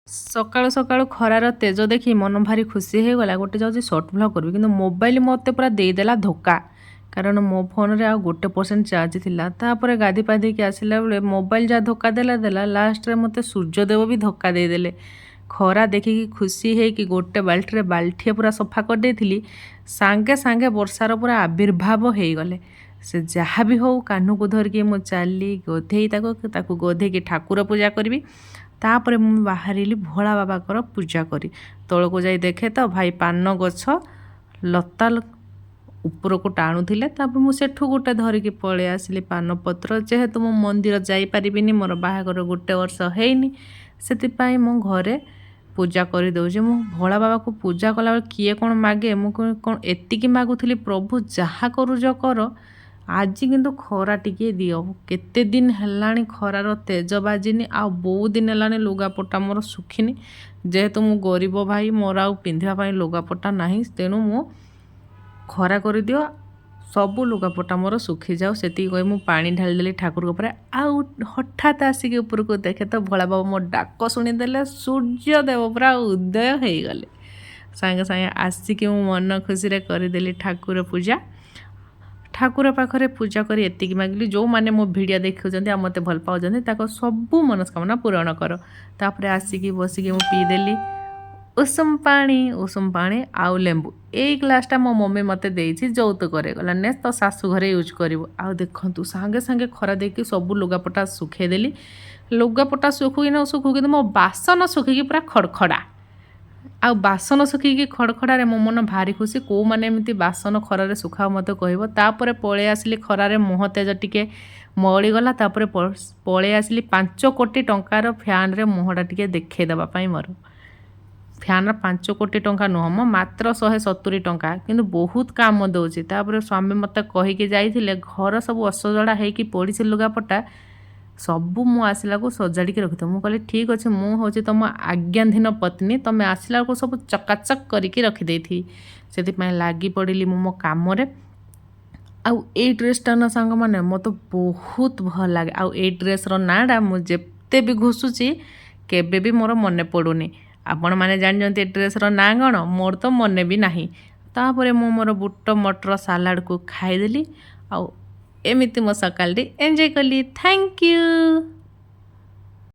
ସକାଳୁ ସକାଳୁ ଖରାର ତେଜ ଦେଖି ମନ ଭାରି ଖୁସି ହେଇଗଲା। ଗୋଟେ ଯାଉଛି ସର୍ଟ ଭ୍ଲଗ୍ କରିବି, କିନ୍ତୁ ମୋବାଇଲ ମୋତେ ପୁରା ଦେଇଦେଲା ଧୋକା, କାରଣ ମୋ ଫୋନରେ ଆଉ 1% ଚାର୍ଜ ଥିଲା। ତାପରେ ଗାଧି ପାଧେଇକି ଆସିଲା ବେଳେ ମୋବାଇଲ ଯାହା ଧୋକା ଦେଲା ଦେଲା, ଲାଷ୍ଟରେ ମୋତେ ସୂର୍ଯ୍ୟଦେବ ବି ଧୋକା ଦେଇଦେଲେ। ଖରା ଦେଖିକି ଖୁସି ହେଇକି ଗୋଟେ ବାଲ୍ଟିରେ ବାଲ୍ଟିଏ ପୁରା ସଫା କରିଦେଇଥିଲି, ସାଙ୍ଗେ ସାଙ୍ଗେ ବର୍ଷାର ପୁରା ଆବିର୍ଭାବ ହେଇଗଲେ। ସେ ଯାହା ବି ହଉ, କାହ୍ନୁକୁ ଧରିକି ମୁଁ ଚାଲି ଗୋଧେଇ ତାକୁ ତାକୁ ଗୋଧେଇକି ଠାକୁର ପୂଜା କରିବି। ତାପରେ ମୁଁ ବାହାରିଲି ଭୋଳା ବାବାଙ୍କର ପୂଜା କରି। ତଳକୁ ଯାଇ ଦେଖେ ତ ଭାଇ ପାନ ଗଛ ଲତା ଉପରକୁ ଟାଣୁଥିଲେ। ତାପରେ ମୁଁ ସେଠୁ ଗୋଟେ ଧରିକି ପଳେଇ ଆସିଲି ପାନପତ୍ର। ଯେହେତୁ ମୁଁ ମନ୍ଦିର ଯାଇପାରିବିନି, ମୋର ବାହାଘର ଗୋଟେ ବର୍ଷ ହେଇନି, ସେଥିପାଇଁ ମୁଁ ଘରେ ପୂଜା କରିଦେଉଛି। ମୁଁ ଭୋଳା ବାବାକୁ ପୂଜା କଲାବେଳେ କିଏ କ'ଣ ମାଗେ, ମୁଁ କ'ଣ ଏତିକି ମାଗୁଥିଲି, ପ୍ରଭୁ ଯାହା କରୁଛ କର, ଆଜି କିନ୍ତୁ ଖରା ଟିକିଏ ଦିଅ। କେତେ ଦିନ ହେଲାଣି ଖରାର ତେଜ ବାଜିନି, ଆଉ ବହୁତ ଦିନ ହେଲାଣି ଲୁଗାପଟା ମୋର ଶୁଖିନି। ଯେହେତୁ ମୁଁ ଗରିବ ଭାଇ, ମୋର ଆଉ ପିନ୍ଧିବା ପାଇଁ ଲୁଗାପଟା ନାହିଁ, ତେଣୁ ମୁଁ ଖରା କରିଦିଅ, ସବୁ ଲୁଗାପଟା ମୋର ଶୁଖିଯାଉ। ସେତିକି କହି ମୁଁ ପାଣି ଢାଳିଦେଲି ଠାକୁରଙ୍କ ଉପରେ। ଆଉ ହଠାତ୍ ଆସିକି ଉପରକୁ ଦେଖେ ତ ଭୋଳା ବାବା ମୋ ଡାକ ଶୁଣିଦେଲେ, ସୂର୍ଯ୍ୟଦେବ ପୁରା ଉଦୟ ହେଇଗଲେ। ସାଙ୍ଗେ ସାଙ୍ଗେ ଆସିକି ମୁଁ ମନ ଖୁସିରେ କରିଦେଲି ଠାକୁର ପୂଜା। ଠାକୁର ପାଖରେ ପୂଜା କରି ଏତିକି ମାଗିଲି, ଯେଉଁମାନେ ମୋ ଭିଡ଼ିଓ ଦେଖୁଛନ୍ତି ଆଉ ମୋତେ ଭଲ ପାଉଛନ୍ତି, ତାଙ୍କ ସବୁ ମନସ୍କାମନା ପୂରଣ କର। ତାପରେ ଆସିକି ବସିକି ମୁଁ ପିଇଦେଲି ଉଷୁମ ପାଣି, ଉଷୁମ ପାଣି ଆଉ ଲେମ୍ବୁ। ଏଇ ଗ୍ଲାସଟା ମୋ ମମି ମୋତେ ଦେଇଛି ଯୌତୁକରେ, ଗଲା ନେ ତୋ ଶାଶୁ ଘରେ ୟୁଜ୍ କରିବୁ। ଆଉ ଦେଖନ୍ତୁ, ସାଙ୍ଗେ ସାଙ୍ଗେ ଖରା ଦେଇକି ସବୁ ଲୁଗାପଟା ଶୁଖେଇଦେଲି। ଲୁଗାପଟା ଶୁଖୁ କି ନ ଶୁଖୁ, କିନ୍ତୁ ମୋ ବାସନ ଶୁଖିକି ପୁରା ଖଡ଼ଖଡ଼ା। ଆଉ ବାସନ ଶୁଖିକି ଖଡ଼ଖଡ଼ାରେ ମୋ ମନ ଭାରି ଖୁସି। କେଉଁମାନେ ଏମିତି ବାସନ ଖରାରେ ଶୁଖାଅ, ମୋତେ କହିବ। ତାପରେ ପଳେଇ ଆସିଲି ଖରାରେ, ମୁହଁ ତେଜ ଟିକେ ମଳିଗଲା। ତାପରେ ପଳେଇ ଆସିଲି 5 କୋଟି ଟଙ୍କାର ଫ୍ୟାନ୍ରେ ମୁହଁଟା ଟିକେ ଦେଖେଇ ଦେବା ପାଇଁ। ମୋର ଫ୍ୟାନ୍ର 5 କୋଟି ଟଙ୍କା ନୁହଁ ମ, ମାତ୍ର 170 ଟଙ୍କା, କିନ୍ତୁ ବହୁତ କାମ ଦେଉଛି। ତାପରେ ସ୍ୱାମୀ ମୋତେ କହିକି ଯାଇଥିଲେ, ଘର ସବୁ ଅସଜଡ଼ା ହେଇକି ପଡ଼ିଛି, ଲୁଗାପଟା ସବୁ ମୁଁ ଆସିଲାକୁ ସଜାଡ଼ିକି ରଖିଥିବ। ମୁଁ କହିଲି, ଠିକ୍ ଅଛି, ମୁଁ ହେଉଛି ତୁମ ଆଜ୍ଞାଧୀନ ପତ୍ନୀ, ତୁମେ ଆସିଲା ବେଳକୁ ସବୁ ଚକାଚକ କରିକି ରଖିଦେଇଥିବି। ସେଥିପାଇଁ ଲାଗି ପଡ଼ିଲି ମୁଁ ମୋ କାମରେ। ଆଉ ଏଇ ଡ୍ରେସ୍ଟା ନା ସାଙ୍ଗମାନେ, ମୋତେ ବହୁତ ଭଲ ଲାଗେ। ଆଉ ଏଇ ଡ୍ରେସ୍ର ନାଁଟା ମୁଁ ଯେତେ ବି ଘୋଷୁଛି, କେବେ ବି ମୋର ମନେ ପଡ଼ୁନି। ଆପଣମାନେ ଜାଣିଛନ୍ତି ଏ ଡ୍ରେସ୍ର ନାଁ କ'ଣ? ମୋର ତ ମନେ ବି ନାହିଁ। ତାପରେ ମୁଁ ମୋର ବୁଟ ମଟର ସାଲାଡ଼କୁ ଖାଇଦେଲି ଆଉ ଏମିତି ମୋ ସକାଳଟି ଏନ୍ଜୟ କଲି। Thank you.